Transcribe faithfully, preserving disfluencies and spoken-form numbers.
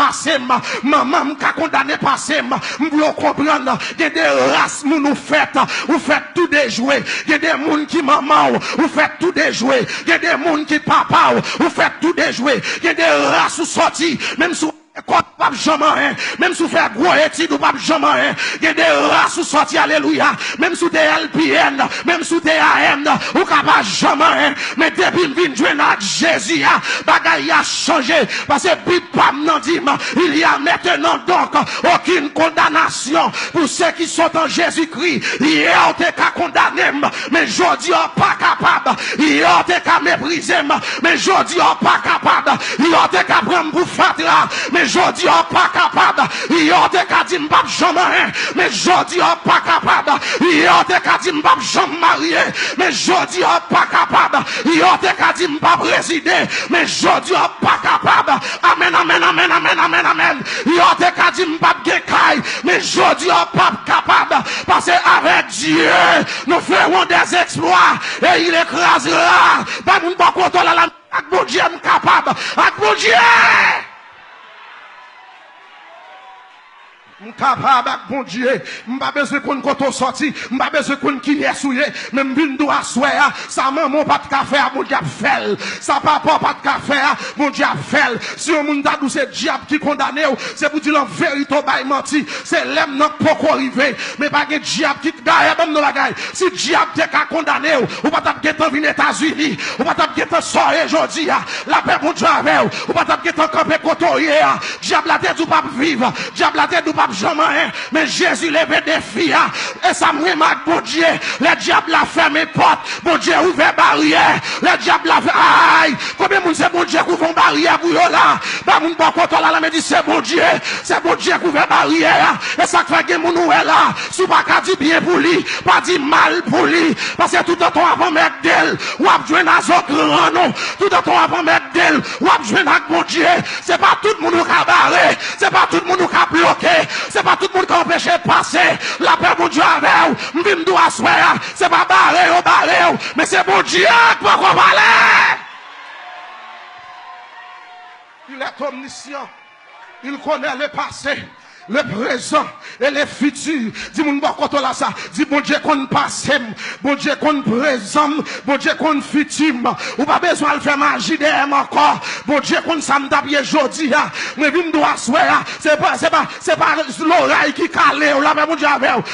pase m, manman m ka kondane pase m. M vle w konprann, gen de ras moun ou fèt, ou fèt tou dejwe. Gen de moun ki manman w, ou fèt tou dejwe. Gen de moun ki papa w, ou fèt tou dejwe. Gen de ras ou sòti, menm si w lekòl ou p ap janm anyen, menm si w fè gwo etid ou p ap janm anyen. Gen de ras ou sòti, alelouya, menm si w te L P N, menm si w te A N, ou ka pa janm anyen. Men depi m vin jwenn ak Jezi a, bagay a chanje. Paske Bib pa m nan di m, il y a maintenant donc aucune condamnation pour ceux qui sont en Jésus-Christ. Yè w te ka kondane m, men jodi a w pa kapab. Yè w te ka meprize m, men jodi a w pa kapab. Yè w te ka pran m pou fatra, men jodi a w pa kapab. Yè w te ka di m p ap janm anyen, men jodi a w pa kapab. Yè w te ka di m p ap janm marye, men jodi a w pa kapab. Yè w te ka di m p ap rezide, men jodi a w pa kapab. Amèn, amèn, amèn, amèn, amèn, amèn. Yè w te ka di m p ap gen kay, men jodi a w p ap kapab. Paske avec Dieu, nous ferons des exploits et il écrasera. Bay moun bò kote w la, la, ak Bondye m kapab. Ak Bondye! M kapab ak Bondye. M pa bezwen konn kote w sòti. M pa bezwen konn kiyès ou ye. Men m vin di w aswè a, sa manman w pa t ka fè a, Bondye ap fè l. Sa papa w pa t ka fè a, Bondye ap fè l. Si yon moun ta di w se dyab ki kondane w, se pou di l an verite w bay manti. Se lè m nan k poko rive. Men pa gen dyab ki, dayè, ban m yon bagay. Si dyab te ka kondane w, ou pa t ap gentan vin Etazini. Ou pa t ap gentan sa w ye jodi a. Lapè Bondye avè w. Ou pa t ap gentan kanpe kote w ye a. Dyab la te di w p ap viv. Dyab la te di w p ap janm anyen. Men Jezi leve defi a. E sa m renmen ak Bondye. Lè dyab la fèmen pòt, Bondye ouvè baryè. Lè dyab la fè, ay, konbyen moun se Bondye k ouvè yon baryè pou yo la? Bay moun bò kote w la, la, men di se Bondye. Se Bondye k ouvè baryè a. E sa k fè gen moun ou wè la, si w pa ka di byen pou li, pa di mal pou li. Paske toutotan w ap anmède l, w ap jwenn a zo grann ou. Toutotan w ap anmède l, w ap jwenn ak Bondye. Se pa tout moun ou ka bare. Se pa tout moun ou ka bloke. Se pa tout moun ka anpeche pase. Lapè Bondye avè w. M vin di w aswè a, se pa bare yo bare w, men se Bondye k poko pale. Il est omniscient. Il connaît le passé, le présent et le futur. Di moun bò kote w la sa. Di, Bondye konn pase m. Bondye konn prezan m. Bondye konn fiti m. Ou pa bezwen al fè maji dèyè m ankò. Bondye konn sa m t ap ye jodi a. Mwen vin di w aswè a. Se pa, se pa, se pa loray ki kale w. Lapè Bondye avè w.